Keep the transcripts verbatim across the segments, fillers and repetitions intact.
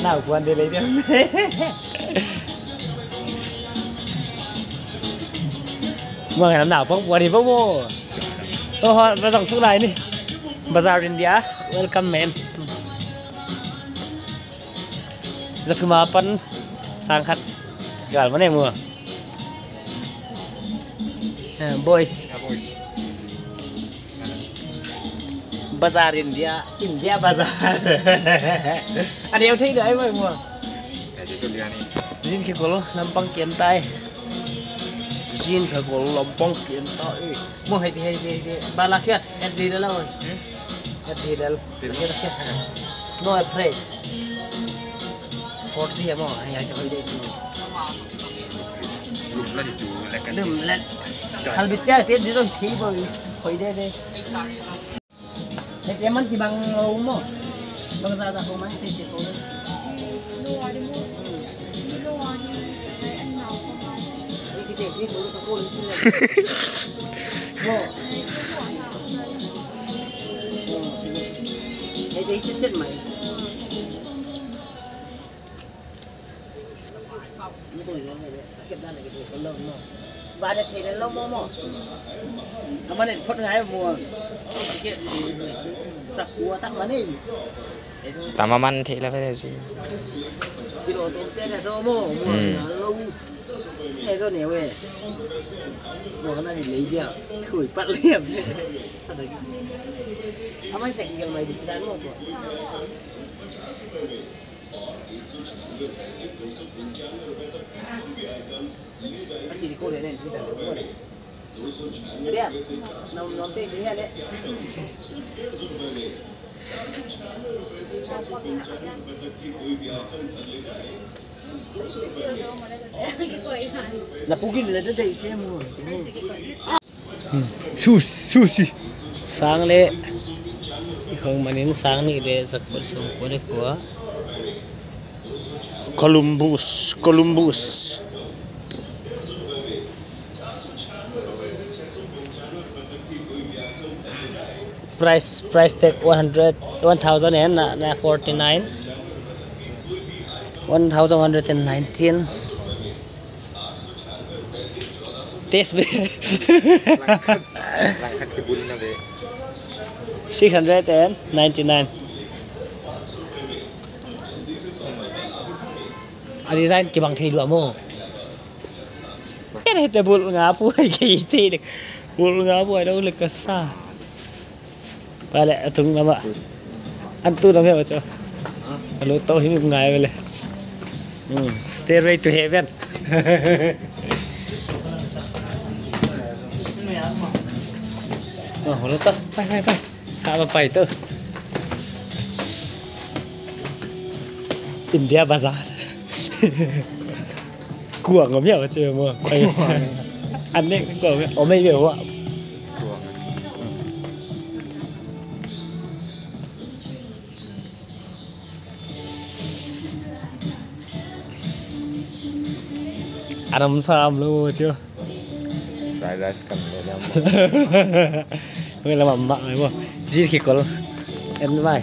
Nau puan di lei dia. Mah nau puan puan di bo mo. Oh, bazar suk lai ni. Bazar India. Welcome, man. Za thum apan sang khat. Gal mane mua. Eh, boys. Ya, boys. Bazar India, India bazar. Ani au thei dai mai mua. Ya, dia tu dia ni. Zin khe kol lampang kian tai. Zin khe kol lampang kian tai. Mo hai ti, hai ti, hai ti. Bala kiat, et di dal. Hmm? Et di dal. Pil mo? Kiat, kiat. No, afraid. Forty mo, hai, hai, hai, hai. Lum la di tu, lek kan. Lum la. Hal bicha, te di dong thi bo, hoi de de. Hai, te man kibang lou mo. Bang za za ho man, te te ho. Lo, ada mo. Lo, ada. Hai, an nau ko man. Hai, kita, kita, kita, kita, kita. Mo. Hai, te, chet, chet mai. Tama man thei la pha si. Hmm. Na pugin le de de che mo. Hmm. Sus, sushi. Sang le. Hong manin sang ni le sak pal sang ko le ko. Columbus, Columbus. Price, price tag one hundred, one thousand and, uh, forty-nine. One thousand one hundred and nineteen. Test be. Langkhat, langkhat kibul na be. Six hundred and ninety-nine. A design kibang thei lua mo. Kan hete bul nga pu ai kei te. Bul nga pu ai dau le kasa. Bale, a tung nama. An tu nama bacho. Alo tau hi mi ngai bale. Hmm, Stairway to Heaven. Oh, holo ta. Pai, pai, pai. Kha ba pai to. India Bazar. Kuang ngam ya bacho mo. An ne kuang ngam ya. Omei be wa. Anam sam lo chu. Fried rice kan le lam. Ngai lam ma mai mo. Zin khe kol. En mai.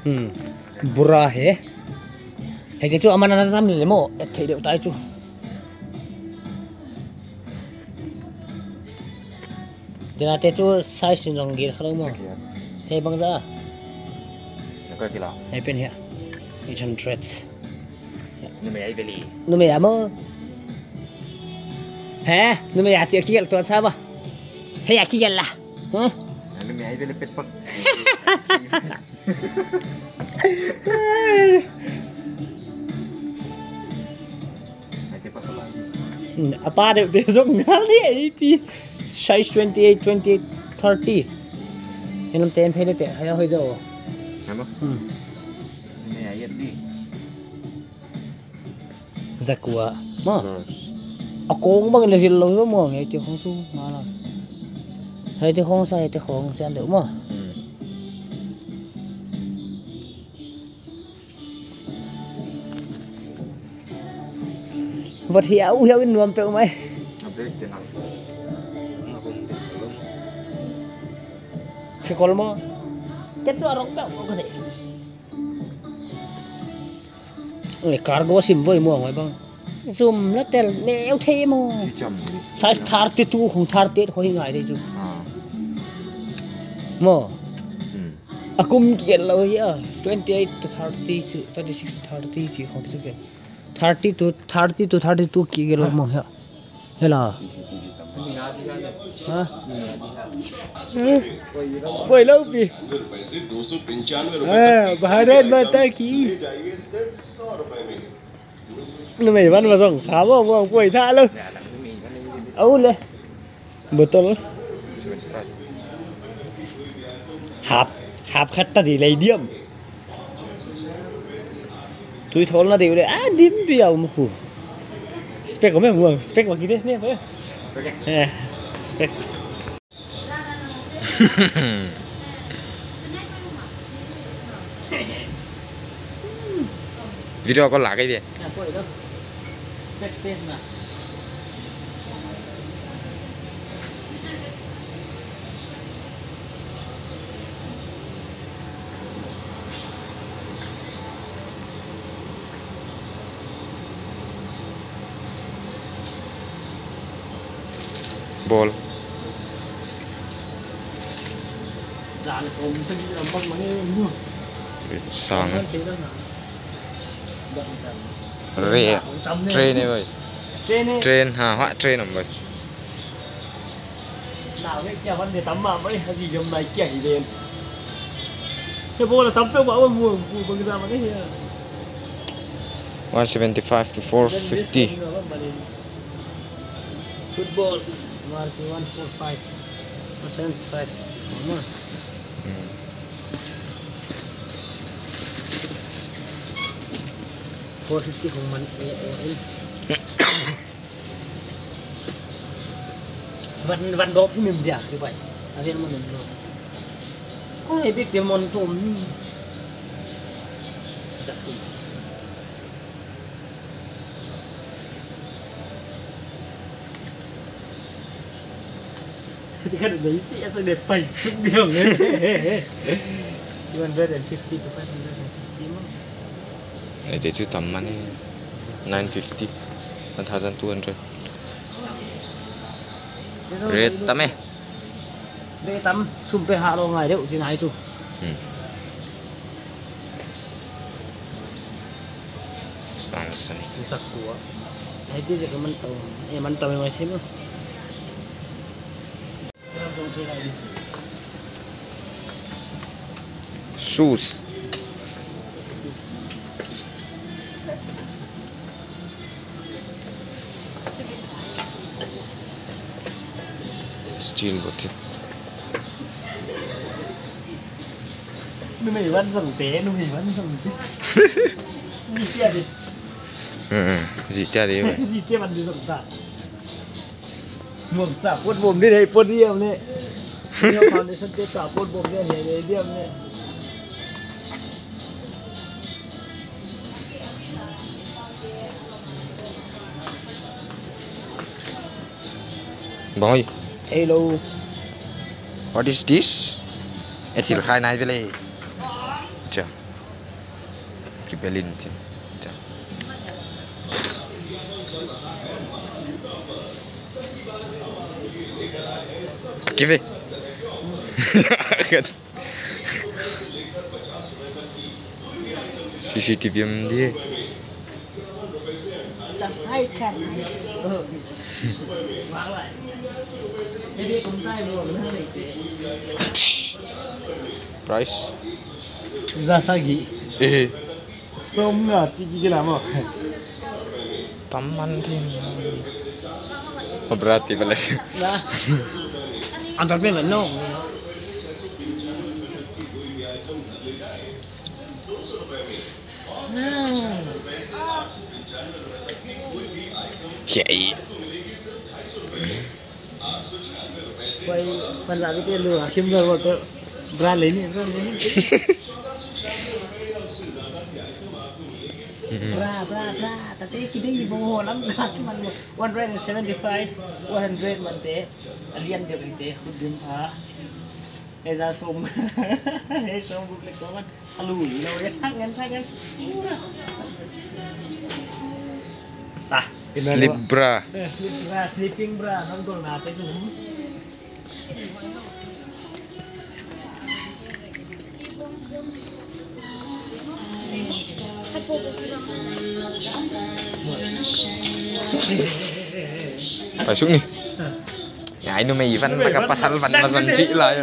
Hmm. Bura he. Hei te chu aman ana tam le mo. Et thei deuh tai chu. Dena te chu size in zong gir kha lou mo. Hei bang za. Hei pen hia. Eight hundred. Numei ai veli. Numei a mo. He? Numei a ti a kigel tuan sa ba. Hei a kigel la. Huh? Numei ai veli pet pak. Hmm, a pa deuh te zong ngal ni eighty. Size twenty-eight, twenty-eight, thirty. Enam tem phele te, haya hoi zo. Hama? Hmm. Ni ai di. Zakua. Ma. Yes. A kong bang le zil lou mo, hei te khong chu, ma la. Hei te khong sa, hei te khong sa le mo. Hmm. Vat hiau hiau in nuam peuhmah. A break te na. A break te na. Ke kol mo. Chet chu a rong peuh ko ka de. Oi, cargo sim voi mo ngai bang. Zoom la tel neu thei mo. Ki cham ni. Size thirty-two khong, thirty-eight khong hi ngai de chu. Ah. Mo. Hmm. A kum ki gel lou hi a. Twenty-eight to thirty to twenty-six to thirty chi khong chu ke. Thirty to, thirty to thirty-two ki gel lou mo hi a. Hela. Ha? Koi lou pi. हाँ, भारत माता की। Numei van ma zong kha mo, mo koi tha lou. Au le. Bottle. Hap, hap khat ta di lei diam. Tui thol na deuh le, a dim pi au mu khu. Spec ko me muang, spec ma ki de ne ko. Eh, spec. Video ko la kai de. Spec test na. Ball. Sang. Re, train e boy. Train e. Train, ha, ha, train om boy. Nau ne kia van de tam ma mai, a zi yom nai kia hi den. He bo la tam pe ba wa mu ku bang za ma ne he. One seventy-five to four fifty. Football, mark one four five. One seven five. Hmm. Four fifty khong man e o en. Van, van dop hi mim dia, ki bai. A ven mo mim no. Ko e bik te mon tom ni. Zak tu. Ti kan dei si asa de pai. Suk dia. Two hundred and fifty to five hundred and fifty mo. Eh, te chu tam mah ni. Nine fifty, one thousand two hundred. Rate tam e. Rate tam, sum pe ha lo ngai deuh, chin hai chu. Hmm. San san. Zak tua. Hai ti zak man tam, eh, man tam mai thim. Shoes. Steel bottle. Numei van zong te, numei van zong te. Zi tia de. Hmm, zi tia de. Zi tia van di zong ta. Muang cha pot bom di hei pot diam ne. Foundation te cha pot bom di hei diam ne. Boy. Hello. What is this? E thil khai nai vele. Cha. Ki belin chin. Cha. Ki ve. C C T V om di. सफाई कर रही है। Price? Za sagih. Eh. Som nga chi ki la mo. Tam man din. Ho bra ti bala. Na. Antar pe no. Hmm. Siya i. Wai, Punjabi te lu, akhim dar water. Bra leni, bra leni. Bra, bra, bra. Tate kidei bo lam ka ki man mo. One hundred and seventy-five, one hundred man te. Alian de te, khut din pha. Hei, za som. Hei, som group le ko man. Alu, lo ya thak ngan, thak ngan. Ta. Sleep bra. Eh, sleep bra, sleeping bra, hong gol na te sum. Pai suk ni. Ya, i numei Van laka pasal Van la zon chih lai.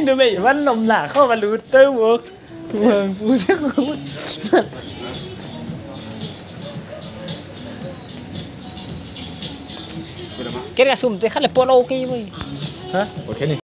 Numei Van nom la khong va lut tou mo. Muang pu se ko. Kei ka sum te kha le polo kei mo. Ha? Okay ni.